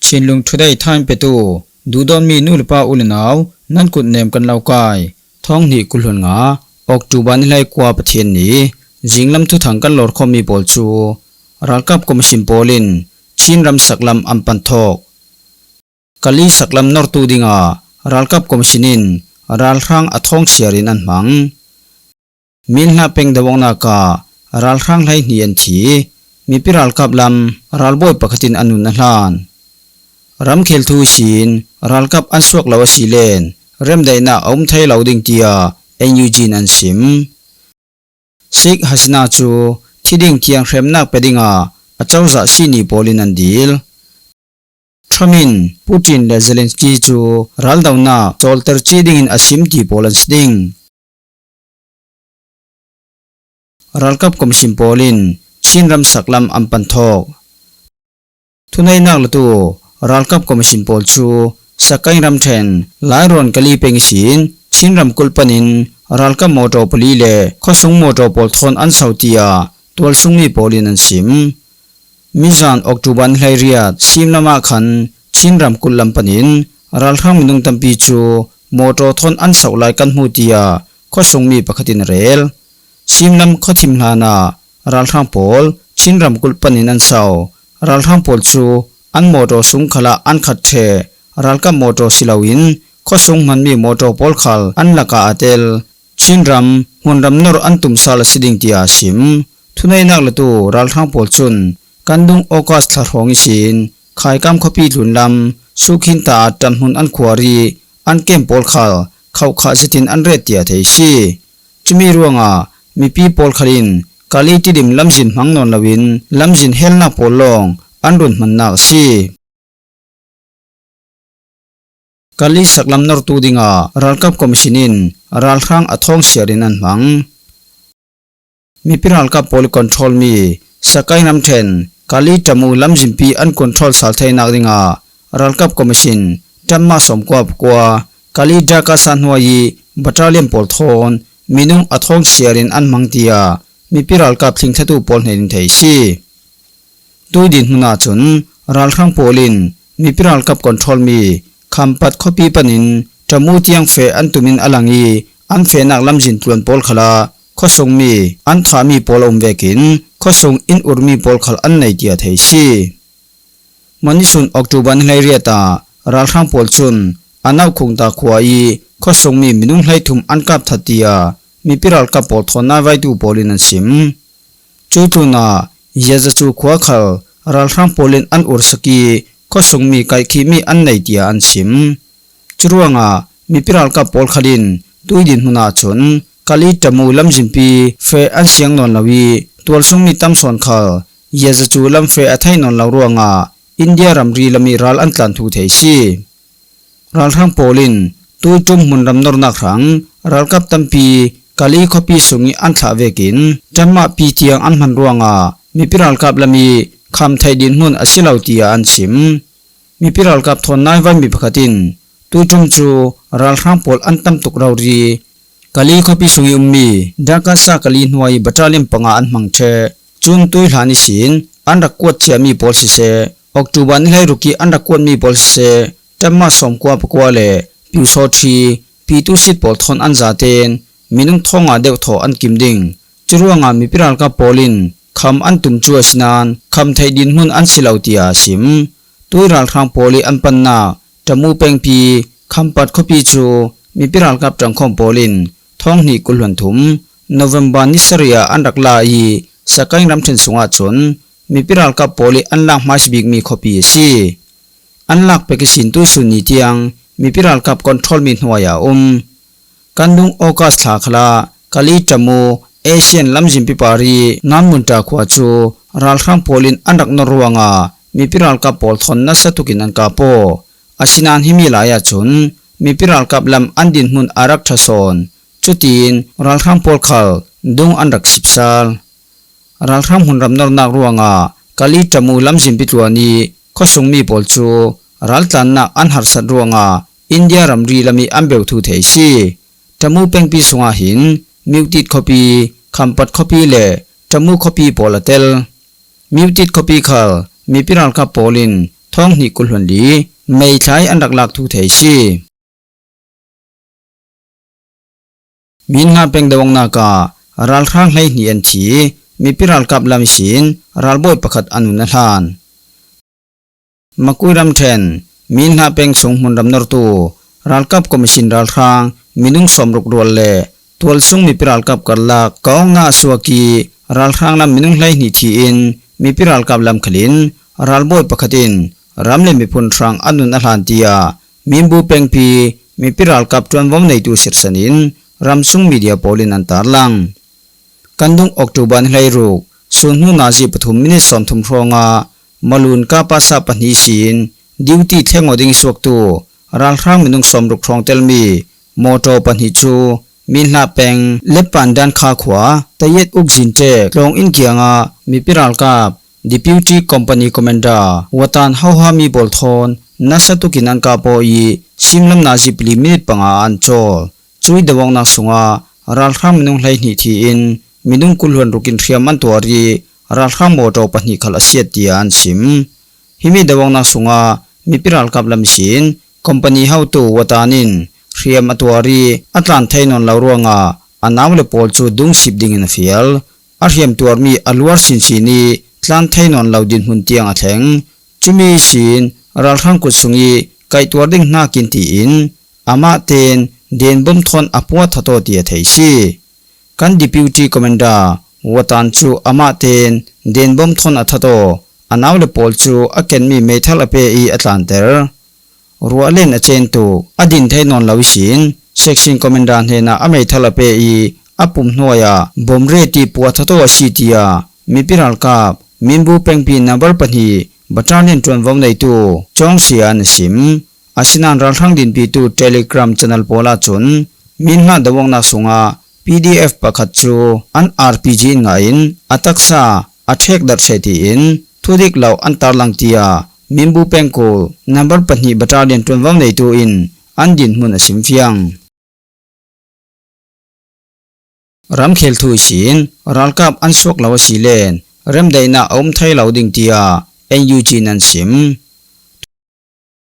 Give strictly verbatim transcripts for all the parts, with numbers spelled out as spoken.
Chinlung Today thain petu duhdawtmi nu le pa u le nau, nan kut nem kan lo kai. Thawng hnih kul hluan nga, October ni hlei kua, Pathian ni, zinglam thuthang kan lawrkhawmmi pawl chu ralkap commission pawl in Chin ram saklam an pan thawk. Kali saklam nortu dinga ralkap commission in ralhrang a thawng siarin an hmang. Minhla peng do awknaka ralhrang hlei hnih an thi. Mipi ralkap lam ralbawi pakhatin a nun a hlan. Ramkhel thu ihsin ralkap an suak lo a si len remdaihna a um thei lo ding tia N U G in an sim. Sheikh Hasina cu thi ding thiang hremnak pe dinga a cozah sihni pawl in an dil. Trump in Putin le Zelensky cu raldonak cawlter ci dingin a sim ti pawl an si ding. Ralkap commission pawl in Chin ram saklam an pan thawk. Thuneihnak latu ralkap commission pawl cu Sakaing ramṭhen Lairawn Kali peng ihsin Chin ramkulh panin ralkap mawṭaw pali le khuasung mawṭaw pawl thawn an sauh tia tualsungmi pawl in an sim. Mizan October ni hleiriat simlam ah khan Chin ramkulh lam panin ralhrang minung tampi cu mawṭaw thawn an sauh lai kan hmu tia khuasungmi pakhat in a rel. Simlam khuathim hlanah ralhrang pawl Chin ramkulh panin an sauh. Ralhrang pawl cu an mawṭaw sung khalah an khat ṭheh. Ralkap mawṭaw si loin khuasung hmanmi mawṭaw pawl khal an lakah a tel. Chin ram hmunram nor an tum sal a si ding tia a sim. Thuneihnak latu ralhrang pawl cun kan dung August thla hrawng ihsin Khaikam khuapi tlunlam Sukhinta ah ṭamhmun an khuar ih an kem pawl khal khohkhah zetin an ret tia thei a si. Cumi ruangah mipi pawl khal in Kali tidim lamzin hmang nawn loin lamzin helnak pawl lawng an run hmannak a si. Kali saklam nortu dinga ralkap commission in ralhrang a thawng siarin an hmang. Mipi ralkap pawl ih control mi Sakaing ramṭhen Kali Tamu lamzinpi an control sal theinak dingah ralkap commission ṭamma sawmkua pakua Kali Dakasa hnuai ih battalion pawl thawn minung a thawng siarin an hmang tia mipi ralkap thlingthlatu pawl hnen in thei a si. Tui dinhmun ahcun ralhrang pawl in mipi ralkap control mi Khampat khuapi panin Tamu tiang feh an tumin a lang ih an fehnak lamzin tluan pawl khalah khuasungmi an thahmi pawl a um vekin khuasung in urmi pawl khal an nei tia thei a si. Manisun October ni hleiriat ah ralhrang pawl cun a nauhkhungta khua ih khuasungmi minung hleithum an kap that tia mipi ralkap pawl thawn naivaitu pawl in an sim. Cuih tlunah Yazacu khua khal ralhrang pawl in an ursak ih khuasungmi kaihkhihmi an nei tia an sim. Curuangah mipi ralkap pawl khal in tui dinhmun ahcun Kali Tamu lamzinpi feh an siang nawn lo ih tualsungmi tam sawn khal Yazacu lam feh a theih nawn lo ruangah India ramri lam ih ral an tlan thu thei a si. Ralhrang pawl in tuiṭum hmunram nornak hrang ralkap tampi Kali khuapi sungih an thlah vekin ṭamah pi tiang an hman ruangah mipi ralkap lam ih kham theih dinhmun a si lo tiah an sim. Mipi ralkap thawn naivaimi pakhat in tuiṭum cu ralhrang pawl an tam tuk rori Kali khuapi sungih ummi Dakasa Kali hnuai battalion panga an hmang ṭheh. Cun tuihlan ihsin an rak kuat ciami pawl siseh, October ni hleiruk ih an rak kuatmi pawl siseh, ṭamah sawmkua pakua le piusawṭhi, pitusit pawl thawn an zatein minung thawng nga deuh thaw an kim ding. Curuangah mipi ralkap pawl in kham an tum cu a si nain kham theih dinhmun an si lo tiah a sim. Tui ralhrang pawl ih an pannak Tamu pengpi Khampat khuapi cu mipi ralkap ṭangkhawm pawl in thawng hnih kul hluan thum November ni sarih ah an rak la ih Sakaing ramṭhen sungah cun mipi ralkap pawl ih an lak hmaisa bikmi khuapi a si. An lak pek ihsin tuihsun ni tiang mipi ralkap control mi hnuai ah a um. Kan dung August thla khalah Kali Tamu Asian lamzinpi par ih Nanmunta khua cu ralhrang pawl in an rak nor ruangah mipi ralkap pawl thawn nasa tukin an kap aw. Asinain himi lai ahcun mipi ralkap lam an dinhmun a rak ṭha sawn. Cutin ralhrang pawl khal dung an rak sipsal. Ralhrang hmunram nornak ruangah Kali Tamu lamzinpi tluan ih khuasungmi pawl cu raltlannak an harsat ruangah India ramri lam ih an beu thu thei a si. Tamu pengpi sungah hin Myotit khuapi, Khampat khuapi le Tamu khuapi pawl a tel. Myotit khuapi khal mipi ralkap pawl in thawng hnih kul hluan li May thla ah an rak lak thu thei a si. Minhla peng dawngnak ah ralhrang hleihnih an thi, mipi ralkap lam ihsin ralbawi pakhat a nun a hlan. Makui ramṭhen, Minhla peng sung hmunram nortu ralkap commission ralhrang minung sawmruk rual le tualsung mipi ralkap karlak kawngna a suak ih ralhrang lam minung hleihnih thi in mipi ralkap lam khalin ralbawi pakhat in ram le miphun hrang a nun a hlan tiah Minbu pengpi mipi ralkap ṭuanvo neitu sirsan in ramsung media pawl in an tarlang. Kan dung October ni hleiruk, sun hnu nazi pathum minit sawmthum hrawngah Malun kapa sa pahnih ihsin duty thleng aw ding ih suaktu ralhrang minung sawmruk hrawng telmi mawtaw pahnih cu Minhla peng Lepandan kha khua Tayet Ukzin ṭek tlawng inn kiangah mipi ralkap Deputy Company Commander Watan hauhami pawl thawn nasa tukin an kap aw ih simlam nazi pali minit panga ah an cawl. Cuih dawngnak sungah ralhrang minung hleihnih thi in minung kul hluan ruk in hriam an tuar ih ralhrang mawtaw pahnih khal a siat tiah an sim. Himi dawngnak sungah mipi ralkap lam ihsin company hotu Watan in hriam a tuar ih a tlan thei nawn lo ruangah a nau le pawl cu dungsip dingin a fial. A hriam tuarmi a luar sinsin ih tlan thei nawn lo dinhmun tiang a thleng. Cumi ihsin ralhrang kut sungih kaihtuar ding hnakin tiin amah tein denbom thawn a puah that aw ti a thei si. Kan Deputy Commander Watan cu amah tein denbom thawn a that aw, a nau le pawl cu a kenmi meithal a pe ih a tlanter. Ruah len a cen tuk, a din thei nawn lo ihsin Section Commander hnenah a meithal a pe ih a pum hnuai ah bom ret ih puah that aw a si tiah mipi ralkap Minbu pengpi number pahnih battalion ṭuanvo neitu Cawng Sia in a sim. Asinain ralhrang dinpitu Telegram channel pawl ahcun Minhla dawngnak sungah P D F pakhat cu an R P G in ngah in a taksa a ṭhek darh ṭheh tiin thudik lo an tarlang tiah Minbu pengkul number pahnih battalion ṭuanvo neitu in an dinhmun a sim fiang. Ramkhel thu ihsin ralkap an suak lo a si len remdaihnak a um thei lo ding tiah N U G in an sim.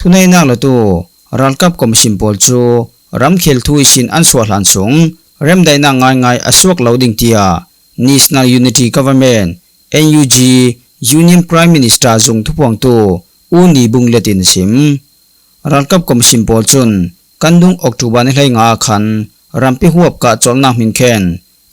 Thuneihnak latu ralkap commission pawl cu ramkhel thu ihsin an suah hlan sung remdaihnak ngaingai a suak lo ding tiah National Unity Government, N U G, Union Prime Minister zung thuphuangtu U Ni Bung Let in a sim. Ralkap commission pawl cun kan dung October ni hleinga ah khan rampi huap kah colhnak hminkhen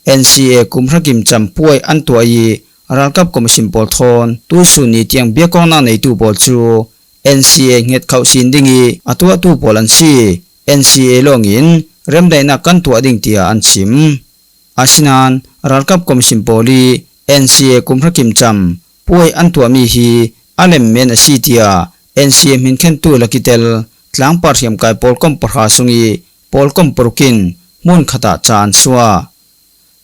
N C A kum hra kim cam puai an tuah ih ralkap commission pawl thawn tuihsun ni tiang biakawknak neitu pawl cu N C A hnget khauh sin ding ih a tuahtu pawl an si. N C A lawngin remdaihnak kan tuah ding tiah an sim. Asinain ralkap commission pawl ih N C A kum hra kim cam puai an tuahmi hi a lemmen a si tiah N C A hminkhentu lakitel tlangpar hriamkai pawlkom pahra sungih pawlkom paruk in hmun khatah ca an suah.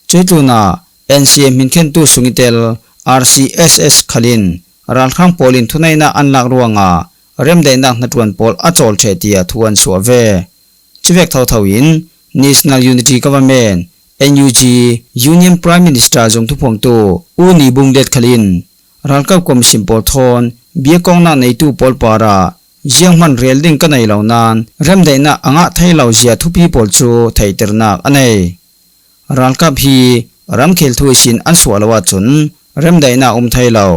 Cuih tlunah N C A hminkhentu sungih tel R C S S khal in ralhrang pawl in thuneihnak an lak ruangah remdaihnak hnaṭuan pawl a cawl ṭheh tiah thu an suah ve. Cuvek thotho in National Unity Government, N U G, Union Prime Minister zung thuphuangtu U Ni Bung Let khal in ralkap commission pawl thawn biakawknak neitu pawl parah zianghman rel ding ka nei lo nain remdaihnak a ngah thei lo zia thupi pawl cu theihternak a nei. Ralkap hi ramkhel thu ihsin an suah lo ahcun remdaihnak a um thei lo.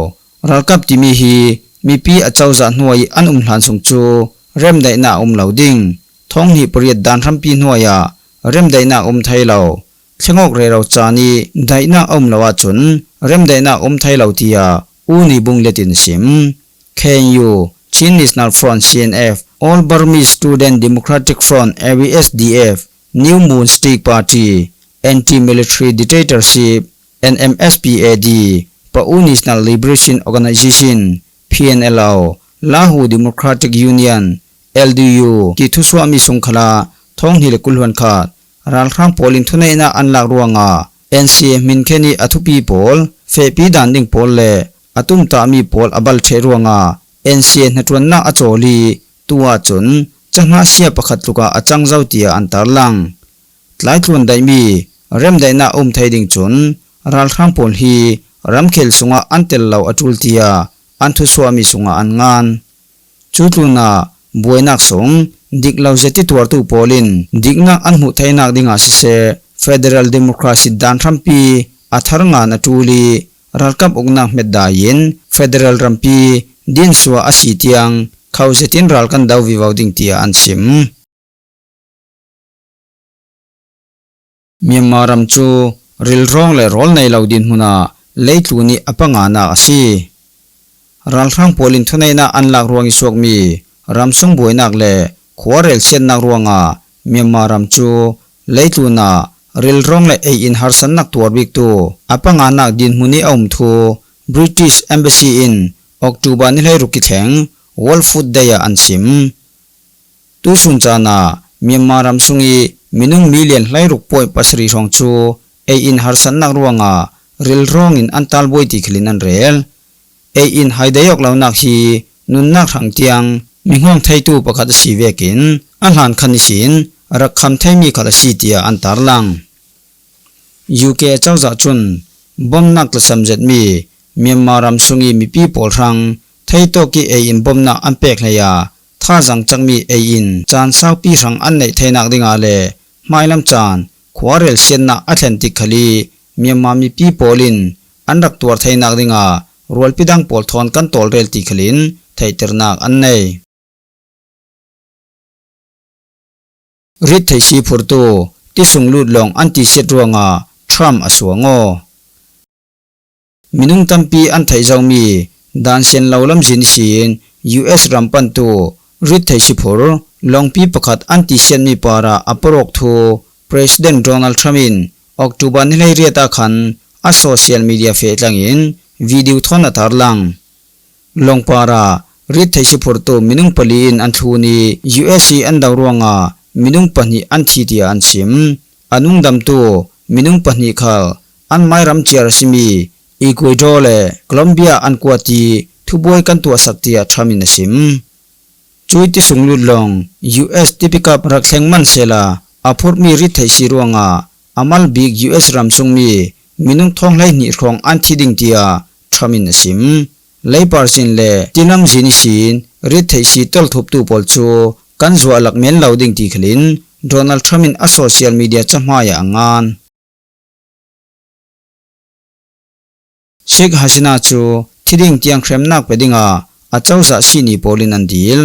Ralkap timi hi mipi a cozah hnuai an um hlan sung cu remdaihnak a um lo ding. Thawng hnih pariat dan hrampi hnuai ah remdaihnak a um thei lo. Thlengawk rero caan ih daihnak a um lo ahcun remdaihnak a um thei lo, tiah U Ni Bung Let in a sim. K N U, Chin National Front, C N F, All Burmese Student Democratic Front, A B S D F, New Moon Street Party, Anti-Military Dictatorship, N M S P A D, Pau National Liberation Organization, P N L O, Lahu Democratic Union, L D U, ki thusuahmi sung khalah thawng hnih le kul hluan khat ralhrang pawl in thuneihnak an lak ruangah N C A hminkhen ih a thupi pawl, fehpi dan ding pawl le a tumtahmi pawl a bal ṭheh ruangah N C A hnaṭuannak a cawl ih tu ahcun cahnah sia pakhat tlukah a cang zo, tiah an tarlang. Tlaitluan daihmi remdaihnak a um thei ding cun ralhrang pawl hi ramkhel sungah an tel lo a ṭul, tiah an thusuahmi sungah an ngan. Cu tlunah buainak sung dik lo zet i tuartu pawl in diknak an hmuh theinak dingah siseh, federal democracy dan hrampi a thar ngan a ṭul i ralkap uknak hmetdai in federal rampi dinsuah a si tiang kho zetin ral kan do vivo ding tiah an sim. Myanmar ram cu rilrawng le rawl nei lo dinhmun ah leitlun i a panganak a si. Ralhrang pawl in thuneihnak an lak ruang i suakmi ramsung buainak le khuarel siatnak ruangah Myanmar ram cu leitlun ah rilrawng le ei in harsatnak tuar biktu a panganak dinhmun i a um thu British Embassy in October ni hleiruk i thleng World Food Day ah an sim. Tuihsun caan ah Myanmar ram sung i minung million hleiruk point pasarih hrawng cu ei in harsatnak ruangah rilrawng in an talbuai ti khalin an rel. Ei in haidai awk lonak hi nunnak hrang tiang mi hngawng theitu pakhat a si vekin a hlan khan ihsin rak kham theimi khat a si tiah an tarlang. U K cozah cun bomnak tlasam zetmi Myanmar ram sung i mipi pawl hrang theitawk i ei in bomnak an pek hlei ah thazang cakmi ei in caan saupi hrang an neih theinak dingah le hmailam caan khuarel siatnak a thlen tik khal i Myanmar mipi pawl in an rak tuar theinak dingah rualpi dang pawl thawn kan tawlrel ti khalin theihternak an nei. Rit theihsi phurtu tisung lut lawng an tisiat ruangah Trump a suang aw. Minung tampi an theih zomi dan sian lo lamzin ihsin U S ram pantu rit theihsi phur lawngpi pakhat an tisiatmi parah a porawk thu President Donald Trump in October ni hleiriat ah khan a social media feh tlangin video thawn a tarlang. Lawngpar ah rit theihsi phurtu minung pali in an thlun i U S i an do ruangah minung pahnih an thi tiah an sim. A nungdamtu minung pahnih khal an mairam ciar a simi Ecuador le Colombia an kuat i thubuai kan tuahsak tiah Trump in a sim. Cui tisung lut lawng U S tipikap rak thleng man sehla a phurhmi rit theihsi ruangah a mal bik U S ram sungmi minung thawng hleihnih hrawng an thi ding tiah Trump in a sim. Leipar zin le tilam zin ihsin rit theihsi tolthuptu pawl cu kan zuah lak men lo ding ti khalin Donald Trump in a social media cahmai ah a ngan. Sheikh Hasina cu thi ding tiang hremnak pe dingah a cozah sihni pawl in an dil.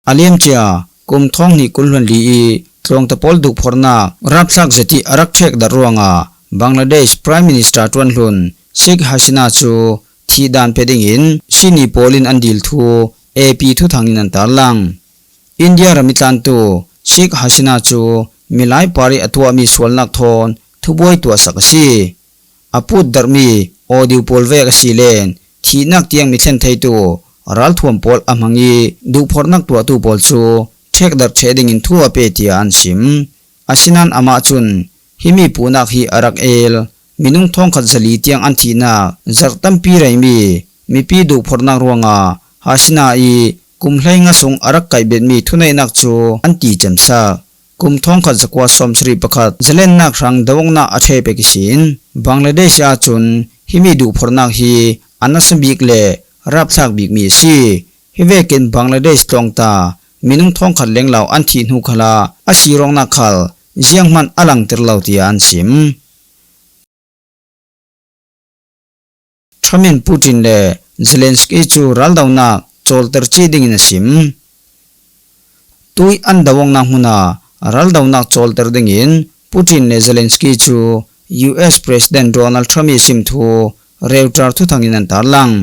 A liamcia kum thawng hnih kul hluan li i tluangta pawl duhphornak rapthlak zet i a rak ṭhekdarh ruangah Bangladesh Prime Minister ṭuanhlun Sheikh Hasina cu thih dan pe dingin sihni pawl in an dil thu A P thuthang in an tarlang. India ram i tlantu Sheikh Hasina cu milai par i a tuahmi sualnak thawn thubuai tuahsak a si. A putdarhmi audio pawl vek a si len thihnak tiang mi thlen theitu ralthuam pawl a hmang i duhphornak tuahtu pawl cu ṭhekdarh ṭheh dingin thu a pe tiah an sim. Asinain amah cun himi puhnak hi a rak el. Minung thawngkhat zali tiang an thihnak zarh tampi reimi mipi duhphornak ruangah Hasina i kum hleinga sung a rak kaihbetmi thuneihnak cu an ti cemsak. Kum thawngkhat zakua sawmsarih pakhat zalennak hrang doawknak a ṭheh pek ihsin Bangladesh ahcun himi duhphornak hi a nasa bik le rapthlak bikmi a si. Hi vekin Bangladesh tlawngta minung thawngkhat lenglo an thih hnu khalah a sirawknak khal zianghman a langter lo tiah an sim. Trump in Putin le Zelensky cu raldonak cawlter cih dingin a sim. Tui an doawknak hmunah raldonak cawlter dingin Putin le Zelensky cu U S President Donald Trump i sim thu Reuters thuthang in an tarlang.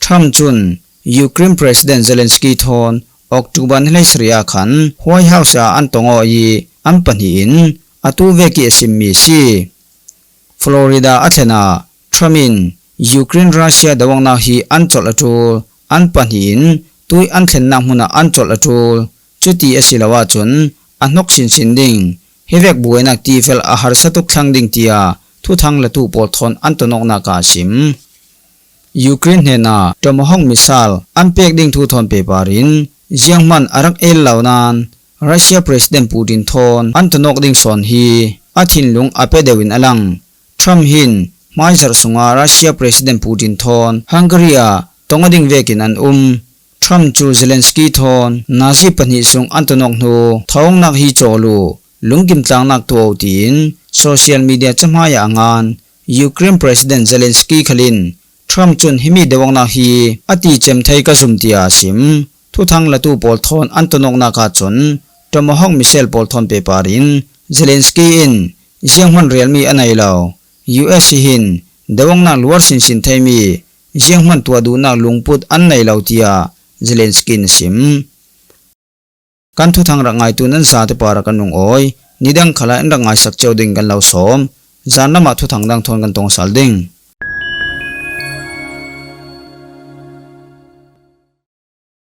Trump cun Ukraine President Zelensky thawn October ni hleisarih ah khan White House ah an tong aw i an pahnih in atu vek i a simmi a si. Florida a thlen ah Trump in Ukraine Russia doawknak hi an colh a ṭul, an pahnih in tui an thlennak hmunah an colh a ṭul, cuti a si lo ahcun a hnok sinsin ding, hi vek buainak tifel a harsa tuk thlang ding tiah thuthang latu pawl thawn an tonawknak ah a sim. Ukraine hnenah Tomahawk missile an pek ding thu thawn pehpar in zianghman a rak el lo nain Russia President Putin thawn an tonawk ding sawn hi a thinlung a pe deuh in a lang. Trump hin hmaizarh sungah Russia President Putin thawn Hungary ah tong a ding vekin an um. Trump cu Zelensky thawn nazi pahnih sung an tonawk hnu thawngnak hi cawl uh, lungkim tlangnak tuah uh tiin social media cahmai ah a ngan Ukraine President Zelensky khalin Trump cun himi doawknak hi a ti cem thei ka zum tiah a sim. Thuthang latu pawl thawn an tonawknak ahcun Tomahawk missile pawl thawn pehpar in Zelensky in zianghman relmi a nei lo. U S hi hin doawknak luar sinsin theimi zianghman tuah duhnak lungput an nei lo tiah Zelensky in a sim. Kan thuthang rak ngaitu nan zate parah kan lungawi, nidang khalah in rak ngaisak cio ding kan lo sawm. Zan lamah thuthang dang thawn kan tong sal ding.